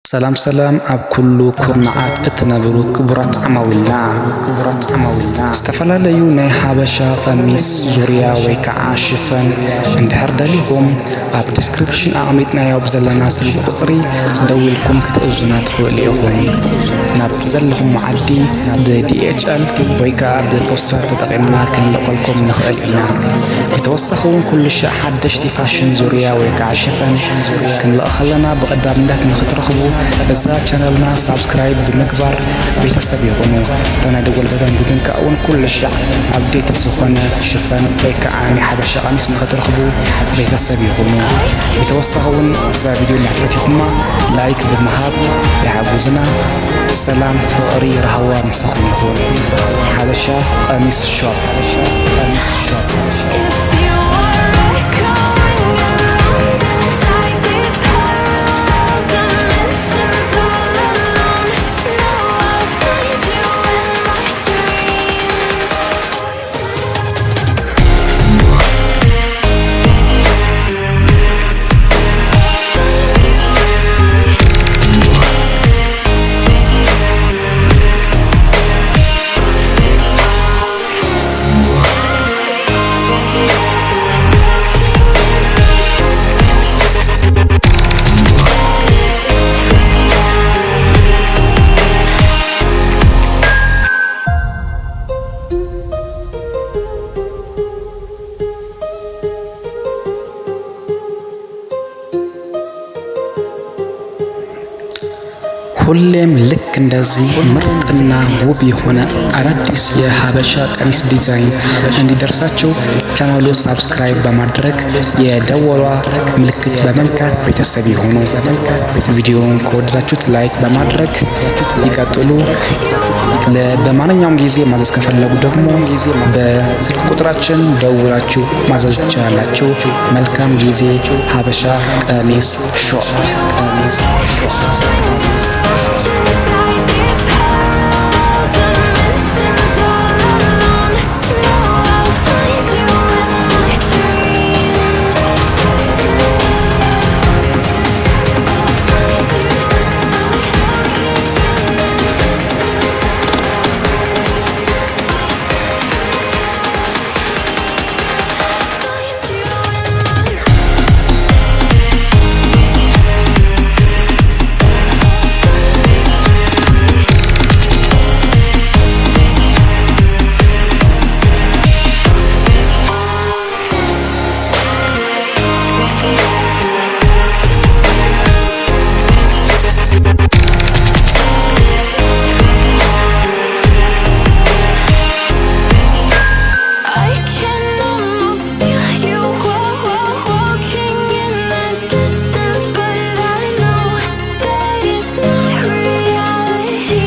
ሰላም ሰላም ኣብ ኩሉ ኩርናዓት እትነብሩ ክቡራት ዓማዊልና፣ ክቡራት ዓማዊልና፣ ዝተፈላለዩ ናይ ሓበሻ ቀሚስ፣ ዙርያ ወይ ከዓ ሽፈን እንድሕር ደሊኹም፣ ኣብ ዲስክሪፕሽን ኣቕሚጥናዮ ብዘለና ስልኪ ቁፅሪ ደዊልኩም ክትእዙና ትኽእሉ ኢኹም። ናብ ዘለኹም ዓዲ ብ ዲ ኤች ኤል ወይ ከዓ ብፖስታ ተጠቒምና ክንልእኸልኩም ንኽእል ኢና። ብተወሳኺ እውን ኩሉ ሻዕ ሓደሽቲ ፋሽን ዙርያ ወይ ከዓ ሽፈን ክንልእኽ ከለና ብቐዳምነት ንኽትረኽቡ እዛ ቻነልና ሳብስክራይብ ብምግባር ቤተሰብ ይኹኑ። እታ ናይ ደወል በተን ብምንካእ እውን ኩሉ ሻዕ ኣፕዴትድ ዝኾነ ሽፈን ወይ ከዓ ናይ ሓበሻ ቀሚስ ንኽትረኽቡ ቤተሰብ ይኹኑ። ብተወሳኺ እውን እዛ ቪድዮ እንድሕር ፈቲኹማ ላይክ ብምሃብ ይሓግዙና። ሰላም፣ ፍቕሪ፣ ራህዋ ምሳኹም ይኹን። ሓበሻ ቀሚስ ሾፕ። If you are echoing around inside these cold dimensions all alone, know I'll find you in my dreams. ሁሌም ልክ እንደዚህ ምርጥና ውብ የሆነ አዳዲስ የሀበሻ ቀሚስ ዲዛይን እንዲደርሳችሁ ቻናሉ ሳብስክራይብ በማድረግ የደወሏ ምልክት በመንካት ቤተሰብ ይሁኑ። ቪዲዮውን ከወደዳችሁት ላይክ በማድረግ ይቀጥሉ። ለ-፣ በማንኛውም ጊዜ ማዘዝ ከፈለጉ ደግሞ በስልክ ቁጥራችን ደውላችሁ ማዘዝ ትችላላችሁ። መልካም ጊዜ። ሀበሻ ቀሚስ ሾፕ። I can almost feel you wa- wa- walking in the distance, but I know that it's not reality.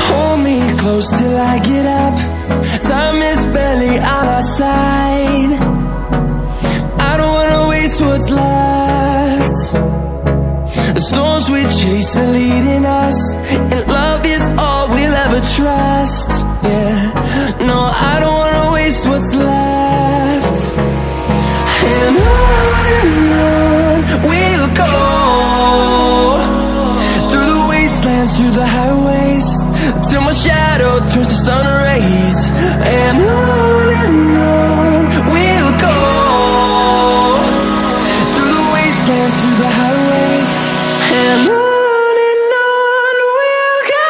Hold me close till I get up. Time is barely on our side. I don't wanna waste what's left. The storms we chase are leading us, and love is all we'll ever trust. Yeah, no, I don't wanna waste what's left. And on and on we'll go, through the wastelands, through the highways, till my shadow turns to sun rays. And on and on we'll go, through the wastelands, through the highways, and on and on we'll go.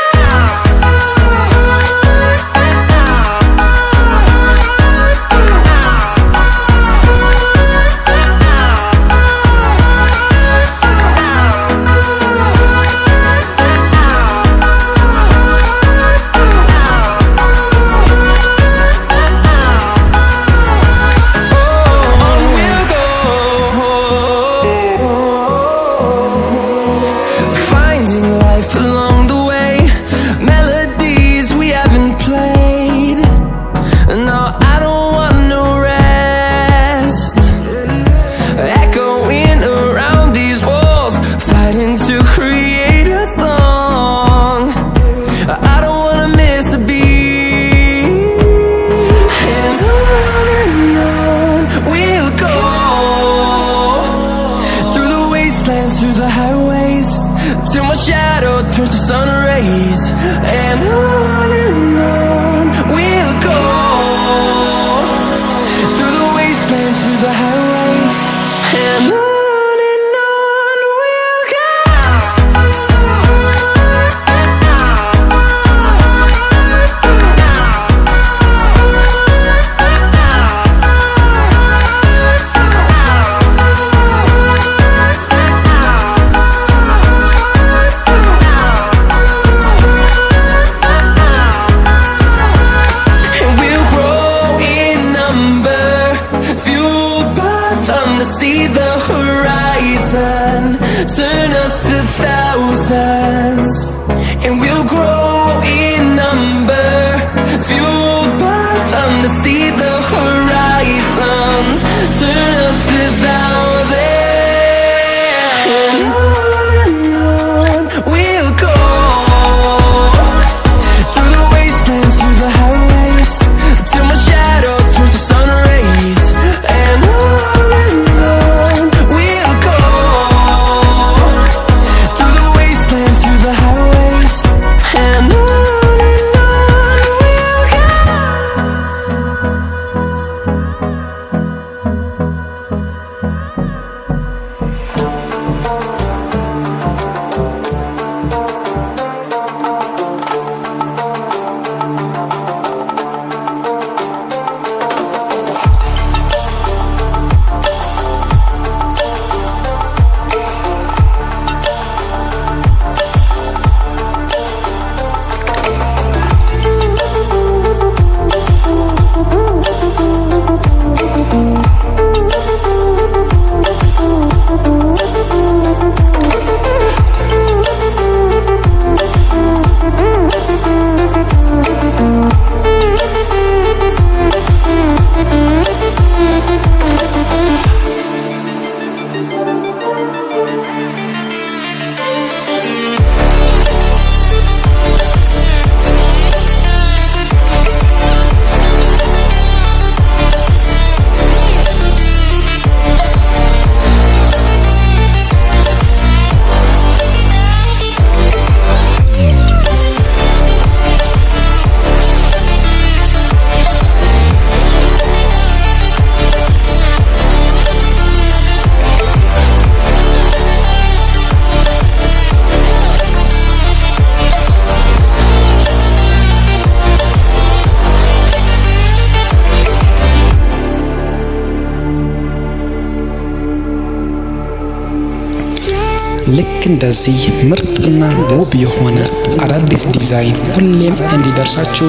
ልክ እንደዚህ ምርጥና ውብ የሆነ አዳዲስ ዲዛይን ሁሌም እንዲደርሳችሁ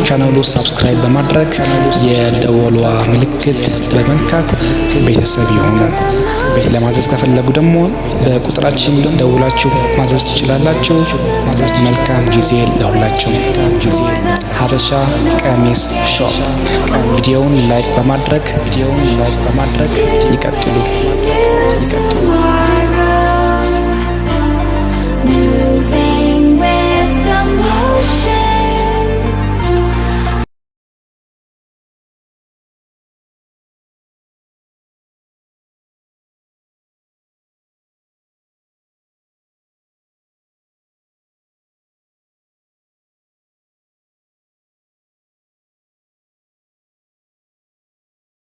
ቻናሉ ሳብስክራይብ በማድረግ የደወሏ ምልክት በመንካት ቤተሰብ ይሁኑ። ለማዘዝ ከፈለጉ ደግሞ በቁጥራችን ደውላችሁ ማዘዝ ትችላላችሁ። መልካም ጊዜ ለሁላችሁ። ሀበሻ ቀሚስ ሾፕ። ቪዲዮውን ላይክ በማድረግ ቪዲዮውን ላይክ በማድረግ ይቀጥሉ ይቀጥሉ።